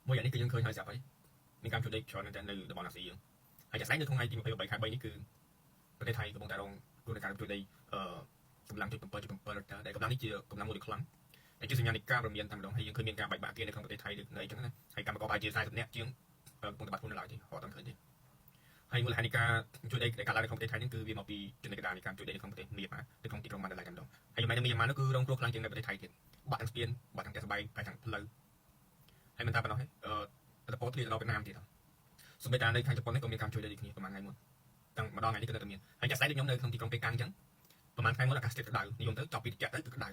មួយយ៉ាងនេះគឺយើងឃើញហើយស្រាប់ហើយមានការជួយដីច្រើនមែនទែននៅតំបន់អាស៊ីយើងហើយចាក់ស្ដែងនៅក្នុងថ្ងៃទី23ខែ3នេះគឺប្រទេសថៃកំពុងតែរងគ្រោះនៃការជួយដីអឺកម្លាំងចុច7.7រិកទ័រដែលកម្លាំងនេះជាកម្លាំងមួយដ៏ខ្លាំងដែលជាសញ្ញានៃការព្រមានតែម្ដងហើយយើងឃើញមានការបែកបាក់គេនៅក្នុងប្រទេសថៃឬនៅអីចឹងណាហើយកម្មករប្រហែលជា40នាក់ជាងកំពុងតែបាត់ខ្លួននៅឡើយទេរត់អត់ឃើញទេហើយមូលហេតុនៃការជួយដីដែលកើតឡើងនៅក្នុងប្រទេសថៃនេះគឺវាមកពីជនកណ្ដាលនៃការជួយដីនៅក្នុងប្រទេសមៀនម៉ានៅក្នុងទីក្រុងម៉ាន់ដាឡៃតែម្ដងហើយចំណែកនៅមៀនម៉ានោះគឺរងគ្រោះខ្លាំងជាងនៅប្រទេសថៃទៀតបាក់ទាំងស្ពានបាក់ទាំងផ្ទះសម្បែងបាក់ទាំងផ្លូវហើយមិនតែប៉ុណ្ណោះទេអឺតពលធ្លាយទៅដល់វៀតណាមទៀតសូម្បីតែនៅខាងជប៉ុននេះក៏មានការជួយដីដូចគ្នាប្រហែលថ្ងៃមុនតាំងម្ដងថ្ងៃនេះក៏នៅតែមានហើយចាក់ស្ដែងដូចខ្ញុំនៅក្នុងទីក្រុងប៉េកាំងអញ្ចឹងប្រហែលថ្ងៃមុនអាកាសធាតុក្តៅនិយមទៅចប់ពីត្រជាក់ទៅគឺក្តៅ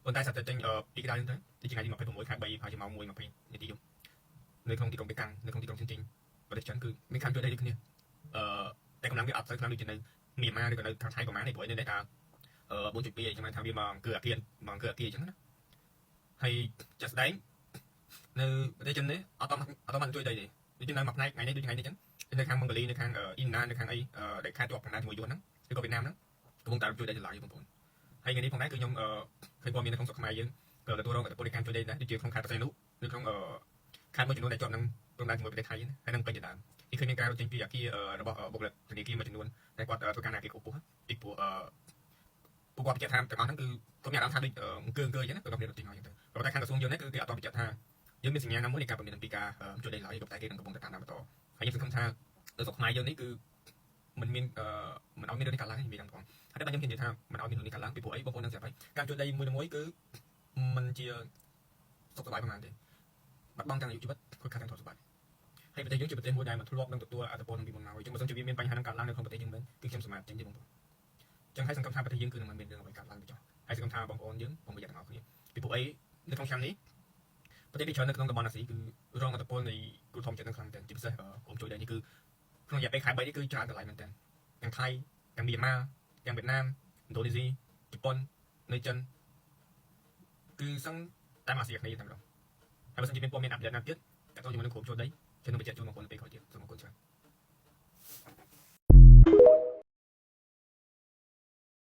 ប៉ុន្តែសត្វតែចេញពីក្តៅហ្នឹងទៅទីថ្ងៃទី26ខែ3ប្រហែលជាម៉ោង1:20នាទីយប់នៅក្នុងទីក្រុងប៉េកាំងនៅក្នុងទីក្រុងចិនជីងប្រទេសចិនគឺមានការជួយដីដូចគ្នាអឺតែកម្លាំងវាអត់សូវខ្លាំងដូចជានៅមៀនម៉ាឬក៏នៅខាងថៃប្រហែលនេះព្រោះនេះថាអឺ4.2អីចឹងថាវាមកអង្គើអាគារមកអង្គើអាគារអញ្ចឹងណាហើយចាក់ស្ដែងនៅប្រទេសចិននេះអត់តអត់តបានជួយដីទេដូចជានៅមួយផ្នែកថ្ងៃនេះដូចថ្ងៃនេះអញ្ចឹងនៅខាងម៉ុងហ្គូលីនៅខាងអ៊ីនណានៅខាងអីដែលខេត្តជាប់កណ្ដាលជាមួយយួនហ្នឹងឬក៏វៀតណាមហ្នឹងកំពុងតែជួយដីចន្លោយបងប្អូនហើយថ្ងៃនេះផងដែរគឺខ្ញុំឃើញព័ត៌មាននៅក្នុងស្រុកខ្មែរយើងក៏ទទួលរងឥទ្ធិពលនៃការជួយដីដែរដូចជាក្នុងខេត្តបរសៃនុនៅក្នុងខេត្តមួយចំនួនដែលជាប់នឹងព្រំដែនជាមួយប្រទេសថៃហើយនឹងពេញជាដើមនេះឃើញមានការរត់ចេញពីអគាររបស់បុគ្គលិកធនាគារមួយចំនួនដែលគាត់ធ្វើការនៅអគារខ្ពស់ពីព្រោះពួកគាត់បញ្ជាក់ថាទាំងអស់ហ្នឹងគឺគាត់មានអារម្មណ៍ថាដូចអង្គើអង្គើអញ្ចឹងណាគាត់មានរត់ចេញមកអញ្ចឹងទៅប៉ុន្តែខាងក្រសួងយើងនេះគឺគេអត់តបញ្ជាក់ថាយើងមានសញ្ញាណាមួយនៃការព្រមានអំពីការជួយដីឡើយក៏តែគេនឹងកំពុងតែតាមដានបន្តហើយខ្ញុំសង្ឃឹមថានៅស្រុកខ្មែរយើងនេះគឺមិនមានមិនឲ្យមានរឿងនេះកើតឡើងទេនិយាយតាមត្រង់ហើយតែខ្ញុំនិយាយថាមិនឲ្យមានរឿងនេះកើតឡើងពីព្រោះអីបងប្អូននឹងស្រាប់ហើយការជួយដីមួយមួយគឺមិនជាសុខសប្បាយប៉ុន្មានទេបាត់បង់ទាំងអាយុជីវិតខូចខាតទាំងទ្រព្យសម្បត្តិហើយប្រទេសយើងជាប្រទេសមួយដែលមិនធ្លាប់នឹងទទួលឥទ្ធិពលនឹងពីមុនមកអញ្ចឹងបើសិនជាវាមានបញ្ហានឹងកើតឡើងនៅក្នុងប្រទេសយើងវិញគឺខ្ញុំសម្រាប់ចេញទេបងប្អូនអញ្ចឹងហើយសង្ឃឹមថាប្រទេសយើងគឺនឹងមិនមានរឿងអ្វីកើតឡើងទេចុះហើយសង្ឃឹមថាបងប្អូនយើងបងប្អូនទាំងអស់គ្នាពីព្រោះអីនៅក្នុងឆ្នាំនេះប្រទេសពីច្រើននៅក្នុងតំបន់អាស៊ីគឺរងឥទ្ធិពលនៃគ្រោះធម្មជាតិនឹងខ្លាំងមែនទែនជាពិសេសក្រុមជួយដីនេះគឺក្នុងរយៈពេលខែ3នេះគឺច្រើនកន្លែងមែនទែនទាំងថៃទាំងមីយ៉ាន់ម៉ាទាំងវៀតណាមឥណ្ឌូនេស៊ីជប៉ុននៅចិនគឺសឹងតាមអាស៊ីអាគ្នេយ៍តែម្ដងហើយបើសិនជាមានព័ត៌មាន update ណាទៀតតើតើជាមួយនឹងក្រុមជួយដីខ្ញុំនឹងបញ្ជាក់ជូនបងប្អូននៅពេលក្រោយទៀត។